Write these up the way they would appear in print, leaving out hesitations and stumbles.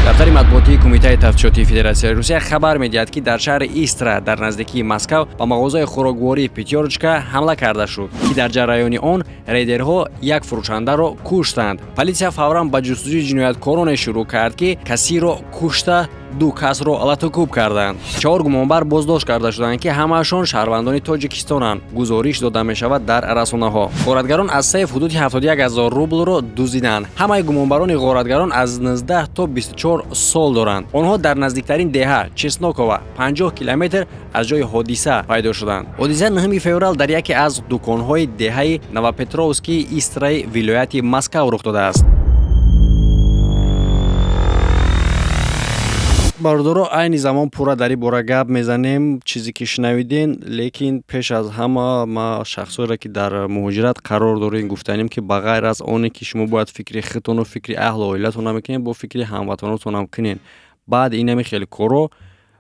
Дафтари матбуотии Кумитаи тафтишотии Федератсияи Русия хабар медиҳад, ки дар шаҳри Истра дар наздикии Москав ба мағозаи хӯроквории «Пятёрочка» ҳамла карда шуд, ки дар ҷараёни он рейдерҳо як фурӯшандаро куштанд. Полисия фавран ба ҷустуҷӯи ҷинояткороне шурӯъ кард, ки кассирро кушта, ду касро латукӯб карданд. Чаҳор гумонбар боздошт карда шуданд, ки ҳамаашон шаҳрвандони Тоҷикистонанд, гузориш дода мешавад дар расонаҳо. Ғоратгарон аз сейф ҳудуди 71 ҳазор рублро дуздиданд. Ҳамаи гумонбарони ғоратгарон аз 19 то 24 сол доранд. Онҳо дар наздиктарин деҳа Чеснокова, 50 километр аз ҷои ҳодиса, пайдо шуданд. Ҳодиса 9 феврал дар яке аз дуконҳои деҳаи Новопетровскии Истраи вилояти Москав рух додааст. Бародаро, айни замон пурра дар ин бора гап мезанем, чизе ки шунавиден. Лекин пеш аз ҳама ма шахсҳоеро, ки дар муҳоҷират қарор дорем, гуфтанем, ки ба ғайр аз оне ки шумо бояд фикри худтону фикри аҳлу оилатонам мекунед, бо фикри ҳамватанотонам кунед. Баъд инами хеле коро,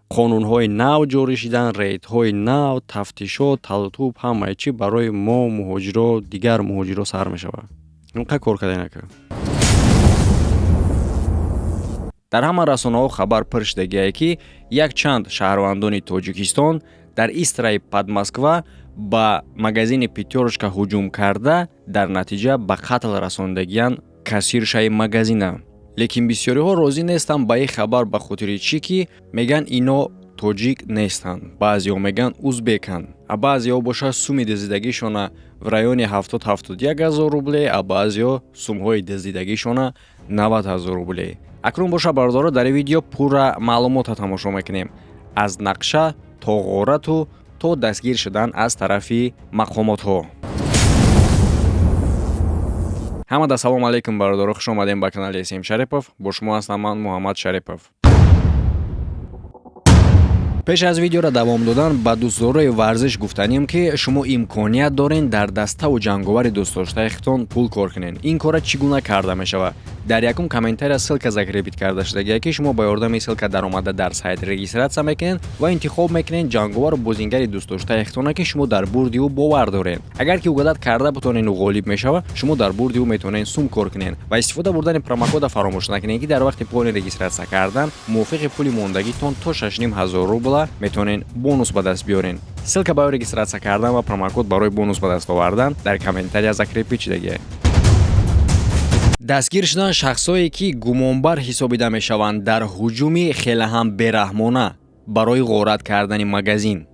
қонунҳои нав ҷорӣ шидан, рейдҳои нав, тафтишот, талутуб, ҳамаи чӣ барои мо муҳоҷиро, дигар муҳоҷиро сар мешавад. Инқа кор карда нака. Дар ҳама расонаҳо хабар пур шудагие, ки якчанд шаҳрвандони Тоҷикистон дар Истраи Подмосква ба магазини «Пятёрочка» ҳуҷум карда, дар натиҷа ба қатл расондагиянд кассиршаи магазина. Лекин бисёриҳо розӣ нестанд ба ин хабар. Ба хотири чӣ ки мегӯянд, ино тоҷик нестанд, баъзеҳо мегӯянд, узбеканд, а баъзеҳо бошад, суми дуздидагишона в райони 70-71 ҳазор рубле, а баъзеҳо сумҳои дуздидагишона 90 ҳазор рубле. Акнун боша, бародаро, дар ин видео пурра маълумотро тамошо мекунем, аз нақша то ғорату то дастгир шудан аз тарафи мақомотҳо. Ҳамада салому алайкум, бародаро, хуш омадем ба канали СМ Шарипов. Бо шумо ҳастам ман, Муҳаммад Шарипов. Пеш аз видеоро давом додан, ба дӯстдорои варзиш гуфтанем, ки шумо имконият дорен дар даставу ҷанговари дӯстдоштаи худтон пул кор кунед. Ин кора чӣ гуна карда мешавад? Дар якум комментария ссылка закрепить карда шудагия, ки шумо ба ёрдами ссылка даромада, дар сайт регистрация мекунед ва интихоб мекунед ҷанговару бозингари дӯстдоштаи худтона, ки шумо дар бурди ӯ бовар доред. Агар ки угадать карда бутонед, ӯ ғолиб мешавад, шумо дар бурди ӯ метавонед сум кор кунед. Ва истифода бурдани промокода фаромӯш накунед, ки дар вақти полный регистрация кардан мувофиқи пули мондагитон то 6,5 ҳазор рубла метавонед бонус ба даст биёред. Ссылка барои регистрация кардан ва промокод барои бонус ба даст овардан дар комментария закрепить шудагия. Дастгир шуданд шахсое, ки гумонбар ҳисобида мешаванд дар ҳуҷуми хеле ҳам бераҳмона барои ғорат кардани магазин.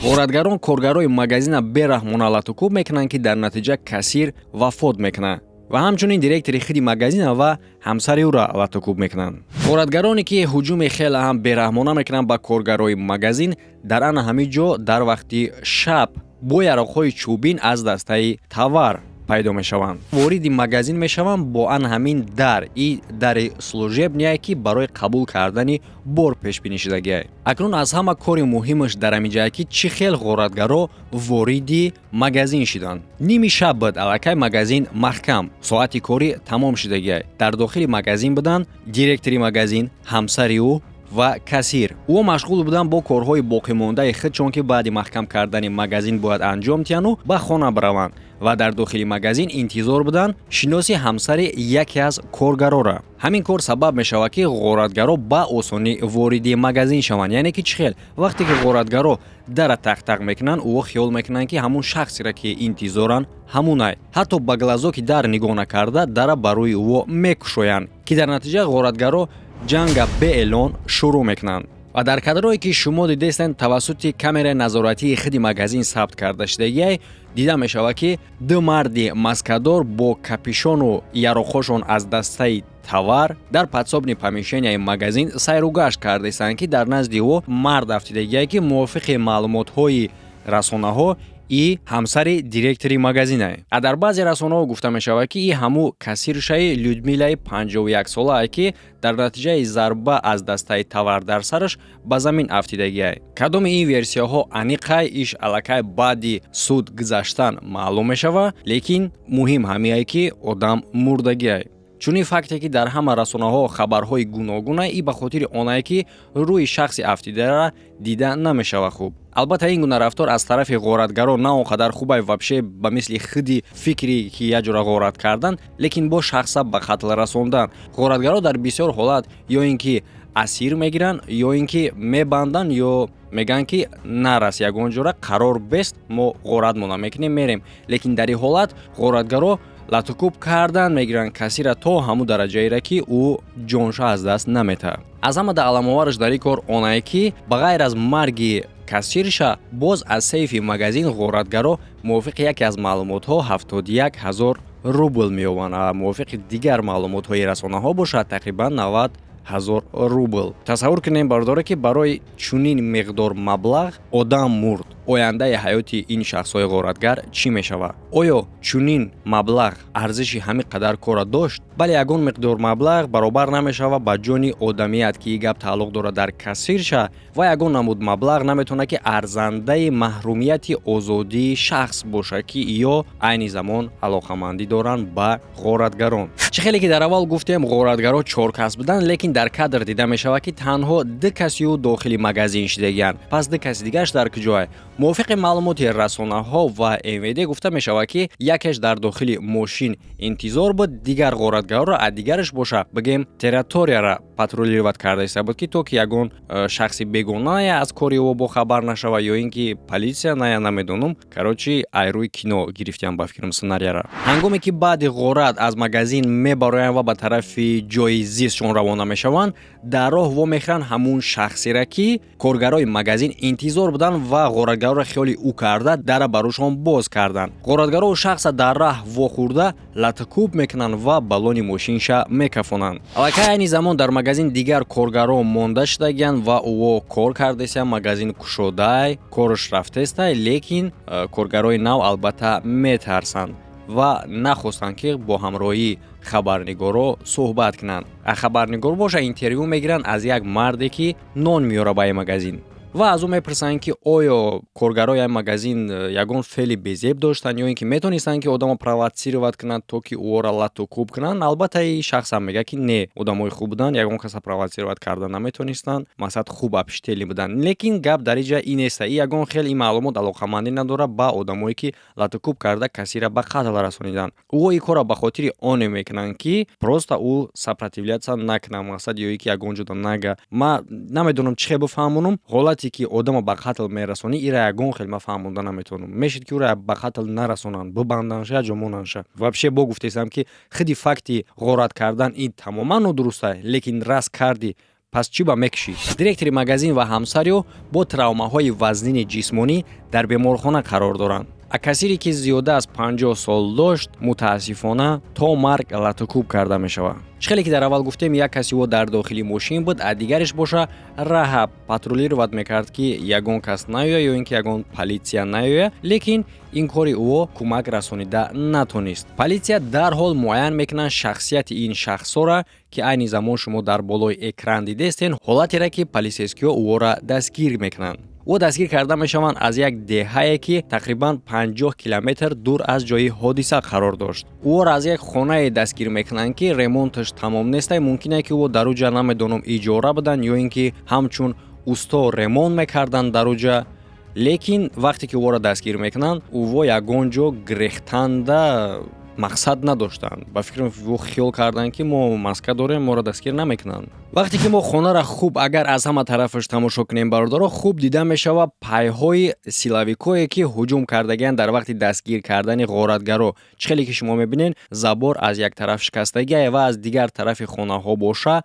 Ғоратгарон коргарои магазина бераҳмона латукӯб мекунанд, ки дар натиҷа кассир вафот мекунад, ва ҳамчунин директори худи магазина ва ҳамсари ӯро латукӯб мекунанд. Ғоратгароне, ки ҳуҷуми хеле ҳам бераҳмона мекунанд ба коргарои магазин, дар ана ҳамин ҷо дар вақти шаб бо яроқҳои чӯбин аз дастаи товар пайдо мешаванд, вориди магазин мешаванд бо ан ҳамин дар, и дари служебный, ки барои қабул кардани бор пешбинӣ шудагиай. Акнун аз ҳама кори муҳимаш дар ҳамин ҷае, ки чӣ хел ғоратгаро вориди магазин шиданд. Ними шаб буд, аллакай магазин маҳкам, соати корӣ тамом шудагиай. Дар дохили магазин буданд директори магазин, ҳамсари ӯ ва кассир. Ӯ машғул буданд бо корҳои боқимондаи худ, чун ки баъди маҳкам кардани магазин бояд анҷом диҳанду ба хона бираванд, ва дар дохили магазин интизор буданд шиноси ҳамсари яке аз коргарора. Ҳамин кор сабаб мешавад, ки ғоратгаро ба осонӣ вориди магазин шаванд. Яъне ки чӣ хел? Вақте ки ғоратгаро дара тақ-тақ мекунанд, ӯ хиёл мекунанд, ки ҳамун шахсеро, ки интизоранд, ҳамунай. Ҳатто ба глазоки дар нигоҳ накарда, дара ба рӯи ӯ мекушоянд, ки дар натиҷа ғоратгаро ҷанга беэълон шурӯъ мекунанд. Ва дар кадрое, ки шумо дидестед, тавассути камераи назоратии худи магазин сабт карда шудагиай, дида мешавад, ки ду марди маскадор бо капюшону яроқҳошон аз дастаи товар дар подсобный помещенияи магазин сайру гашт кардастанд, ки дар назди ӯ мард афтидагие, ки мувофиқи маълумотҳои расонаҳо и ҳамсари директори магазинае. А дар баъзе расонаҳо гуфта мешавад, ки и ҳаму кассиршаи Людмилаи 51-солае, ки дар натиҷаи зарба аз дастаи товар дар сараш ба замин афтидагиай. Кадоми ин версияҳо аниқай, иш аллакай баъди суд гузаштан маълум мешавад, лекин муҳим ҳамиае, ки одам мурдагиай. Чунин факте, ки дар ҳама расонаҳо хабарҳои гуногуна, и ба хотири онае, ки рӯи шахси афтидара дида намешавад хуб. Албатта, ин гуна рафтор аз тарафи ғоратгарон на он қадар хубай, вообще ба мисли худи фикре, ки як ҷора ғорат кардан, лекин бо шахса ба қатл расондан. Ғоратгаро дар бисёр ҳолат ё ин ки асир мегиранд, ё ин ки мебанданд, ё мегӯянд, ки нарас, ягон ҷора қарор бест, мо ғоратмона мекунем, мерем. Лекин дар ин ҳолат ғоратгаро латукӯб кардан мегиранд кассира то ҳамун дараҷаере, ки ӯ ҷонша аз даст наметаҳад. Аз ҳама даъламовараш дар ин кор онае, ки ба ғайр аз марги кассирша, боз аз сейфи магазин ғоратгаро мувофиқи яке аз маълумотҳо 71 ҳазор рубл меёбанд, а мувофиқи дигар маълумотҳои расонаҳо бошад, тақрибан 90 ҳазор рубл. Тасаввур кунем, бародаре, ки барои чунин миқдор маблағ одам мурд. Ояндаи ҳаёти ин шахсҳои ғоратгар чӣ мешавад? Оё чунин маблағ арзиши ҳамин қадар корра дошт? Бале, ягон миқдор маблағ баробар намешавад ба ҷони одамият, ки ин гап тааллуқ дорад дар кассирша, ва ягон намуд маблағ наметавонад, ки арзандаи маҳрумияти озодии шахс бошад, ки ё айни замон алоқамандӣ доранд ба ғоратгарон. Чӣ хеле ки дар аввал гуфтем, ғоратгаро чор кас буданд, лекин дар кадр дида мешавад, ки танҳо ду каси ӯ дохили магазин шидагиянд. Пас ду каси дигараш дар куҷое? Мувофиқи маълумоти расонаҳо ва МВД гуфта мешавад, ки якеш дар дохили мошин интизор буд дигар ғоратгарро, а дигараш боша, бигем, территорияра патрулировать карда иста буд, ки то ки ягон шахси бегонае аз кори ӯ бохабар нашавад ё ин ки полисия ная, намедонам. Короче, айрӯи кино гирифтиам, ба фикрам, сценарияра. Ҳангоме ки баъди ғорат аз магазин мебароянд ва ба тарафи ҷои зистшон равона мешаванд, дар роҳ вомехӯранд ҳамун шахсера, ки коргарои магазин интизор буданд ва ғоратгарро хиёли ӯ карда, дара ба рӯшон боз карданд. Ғоратгаро шахса дар раҳ вохӯрда, латукӯб мекунанд ва балони мошинша мекафонанд. Аллакай айни замон дар магазин дигар коргаро монда шудагиянд ва ӯо кор кардесиянд. Магазин кушодай, корш рафтестай, лекин коргарои нав албатта метарсанд ва нахостанд, ки бо ҳамроҳии хабарнигоро суҳбат кунанд. А хабарнигор боша, интервю мегиранд аз як марде, ки нон меёра ба ин магазин, ва аз ӯ мепурсанд, ки оё коргарои ин магазин ягон феъли безеб доштанд ё ин ки метонистанд, ки одамо провоцировать кунанд, то ки ӯро лату кӯб кунанд. Албатта, ин шахсам мегӯяд, ки не, одамои хуб буданд, ягон каса провоцировать карда наметонистанд, мақсад, хуб общительный буданд. Лекин гап дар ин ҷа ин неста, и ягон хел ин маълумот алоқамандӣ надорад ба одамое, ки латукӯб карда касира ба қатл расониданд. Ӯ ин корро ба хотири оне мекунанд, ки просто ӯ сопротивляться накунад, мақсад, ё ин ки ягон ҷода нага. Ман намедонам, чӣ хел бифаҳмонам. Ҳолате ки одамо ба қатл мерасонӣ, ира ягон хел ман фаҳмонда наметавонам. Мешид, ки ӯра ба қатл нарасонанд, бибанданша, як ҷо монандша. Вообще, бо гуфтесам, ки худи факти ғорат кардан ин тамоман нодуруста, лекин раст кардӣ, пас чӣ ба мекушӣ? Директори магазин ва ҳамсари ӯ бо травмаҳои вазнини ҷисмонӣ дар беморхона қарор доранд, а кассире, ки зиёда аз 50 сол дошт, мутаассифона, то марг латукӯб карда мешавад. Чӣ хеле ки дар аввал гуфтем, як каси ӯ дар дохили мошин буд, а дигареш боша, раҳа патрулировать мекард, ки ягон кас наёя ё ин ки ягон полиция наёя. Лекин ин кори ӯ кӯмак расонида натонист. Полиция дарҳол муайян мекунанд шахсияти ин шахсҳоро, ки айни замон шумо дар болои экран дидестен, ҳолатеро, ки полицейскиҳо ӯро дастгир мекунанд. Ӯ дастгир карда мешаванд аз як деҳае, ки тақрибан 50 километр дур аз ҷои ҳодиса қарор дошт. Ӯро аз як хонае дастгир мекунанд, ки ремонташ тамом нестай. Мумкине, ки ӯ дар уҷа, намедонам, иҷора буданд ё ин ки ҳамчун усто ремонт мекарданд дар уҷа. Лекин вақте ки ӯро дастгир мекунанд, ӯво ягон ҷо гирехтанда мақсад надоштанд. Ба фикрам, ӯ хиёл карданд, ки мо маска дорем, моро дастгир намекунанд. Вақте ки мо хонара хуб агар аз ҳама тарафаш тамошо кунем, бародаро, хуб дида мешавад пайҳои силовикое, ки ҳуҷум кардагианд дар вақти дастгир кардани ғоратгаро. Чӣ хеле ки шумо мебинед, забор аз як тараф шикастагиае ва аз дигар тарафи хонаҳо боша,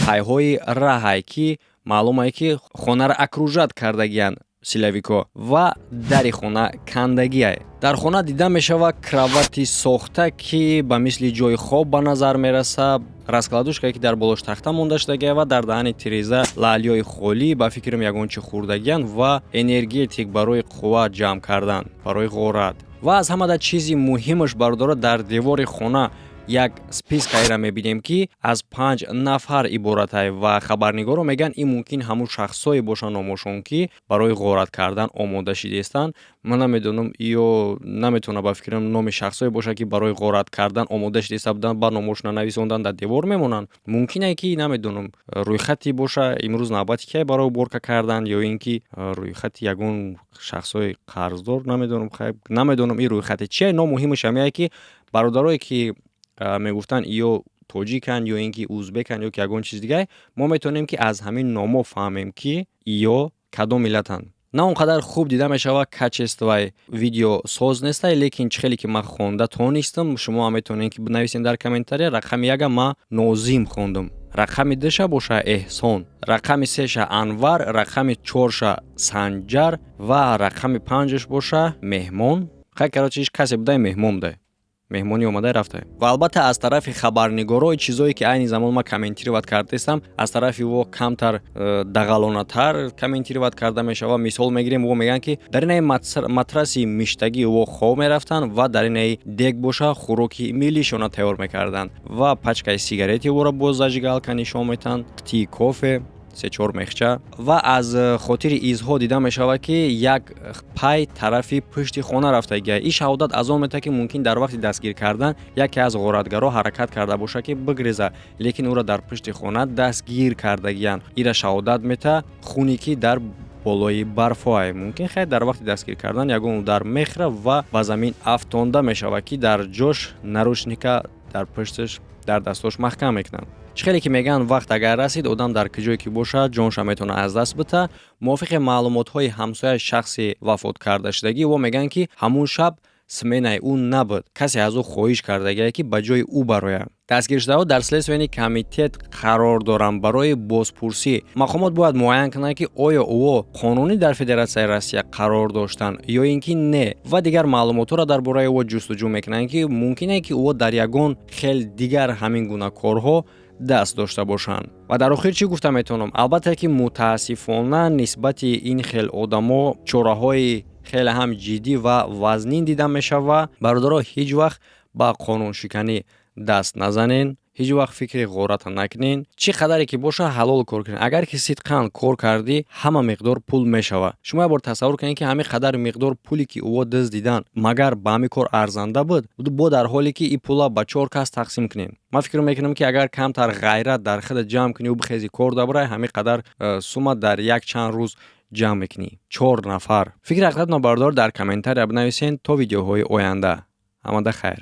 пайҳои раҳае, ки маълумае, ки хонара окружать кардагианд силовико ва дари хона кандагиае. Дар хона дида мешавад кровати сохта, ки ба мисли ҷои хоб ба назар мерасад, раскладушкае, ки дар болош тахта монда шудагия, ва дар даҳани тиреза лаълиёи холӣ, ба фикрам, ягон чи хӯрдагиянд, ва энергетик барои қувват ҷамъ кардан барои ғорат. Ва аз ҳамада чизи муҳимаш, бародаро, дар девори хона Як спискаеро мебинем, ки аз панҷ нафар иборатай, ва хабарнигоро мегӯянд, ин мумкин ҳамун шахсое бошанд, номошон, ки барои ғорат кардан омода шидаистанд. Ман намедонам, ё наметавонам, ба фикрам, номи шахсое бошад, ки барои ғорат кардан омода шидаиста буданд, ба номошона нависондан, дар девор мемонанд. Мумкине, ки, намедонам, рӯйхате боша, имрӯз навбати кие барои уборка кардан, ё ин ки рӯйхати ягон шахсҳои қарздор, намедонам. Хайр, намедонам, ин рӯйхати чие, но муҳимаш ҳамяе, ки бародарое, ки мегуфтанд, ё тоҷиканд, ё ин ки узбеканд, ё ки ягон чиз дигар, мо метавонем, ки аз ҳамин номҳо фаҳмем, ки ё кадом миллатанд. На он қадар хуб дида мешавад, качествои видео соз нестай, лекин чӣ хеле ки ман хонда тонистам, шумо ҳам метавонед, ки бинависед дар комментария. Рақами яга ман Нозим хондам, рақами душа боша Эҳсон, рақами сеша Анвар, рақами чорша Санҷар ва рақами панҷаш боша Меҳмон. Хай, короче, ҳеҷ касе будай, меҳмон будай, меҳмонӣ омада рафта. Ва албатта, аз тарафи хабарнигорои чизое, ки айни замон ман комментировать кардаистам, аз тарафи во камтар дағалонатар комментировать карда мешавад. Мисол мегирем, во мегӯянд, ки дар инаи матраси миштагӣ во хоб мерафтанд ва дар инаи дег боша хӯроки миллишона тайёр мекарданд, ва пачкаи сигарети воро боз зажигалка нишон метаҳанд, қитии кофе, се-чор мехча. Ва аз хотири изҳо дида мешавад, ки як пай тарафи пушти хона рафтагия. Ин шаҳодат аз он метавад, ки мумкин дар вақти дастгир кардан яке аз ғоратгаро ҳаракат карда бошад, ки бигреза, лекин ӯро дар пушти хона дастгир кардагиянд. Ира шаҳодат мета хуне, ки дар болои барфҳое. Мумкин, хай, дар вақти дастгир кардан ягон удар мехӯра ва ба замин афтонда мешавад, ки дар ҷош наручника дар пушташ, дар дастош маҳкам мекунанд. Чӣ хеле ки мегӯянд, вақт агар расид, одам дар куҷое ки бошад, ҷонша метавонад аз даст бита. Мувофиқи маълумотҳои ҳамсояи шахси вафот кардашудагӣ, во мегӯянд, ки ҳамун шаб сменаи ӯ набуд, касе аз ӯ хоҳиш кардагие, ки ба ҷои ӯ барояд. Дастгиршудаҳо дар Следственный комитет қарор доранд барои бозпурсӣ. Мақомот бояд муайян кунанд, ки оё ӯо қонунӣ дар Федератсияи Россия қарор доштанд ё ин ки не, ва дигар маълумотҳоро дар бораи ӯ ҷустуҷӯ мекунанд, ки мумкине, ки ӯо дар ягон хел дигар ҳамин гуна корҳо даст дошта бошанд. Ва дар охир чӣ гуфта метавонам? Албатта, ки мутаассифона нисбати ин хел одамо чораҳои хеле ҳам ҷиддӣ ва вазнин дида мешавад. Бародаро, ҳеҷ вақт ба қонуншиканӣ даст назанен, ҳеҷ вақт фикри ғората накунен. Чӣ қадаре ки боша, ҳалол кор кунед. Агар ки сидқан кор кардӣ, ҳама миқдор пул мешавад. Шумо як бор тасаввур кунед, ки ҳамин қадар миқдор пуле, ки ӯо дузд дидан, магар ба ҳамин кор арзанда буд? Бо дар ҳоле ки ин пула ба чор кас тақсим кунем. Ман фикр мекунам, ки агар камтар ғайрат дар худат ҷамъ куниву бихези, кор дабурай, ҳамин қадар сума дар як чанд рӯз ҷамъ мекунӣ, чор нафар. Фикри ҳақиқатно, бародар, дар комментария бинависен. То видеоҳои оянда, ҳамада хайр.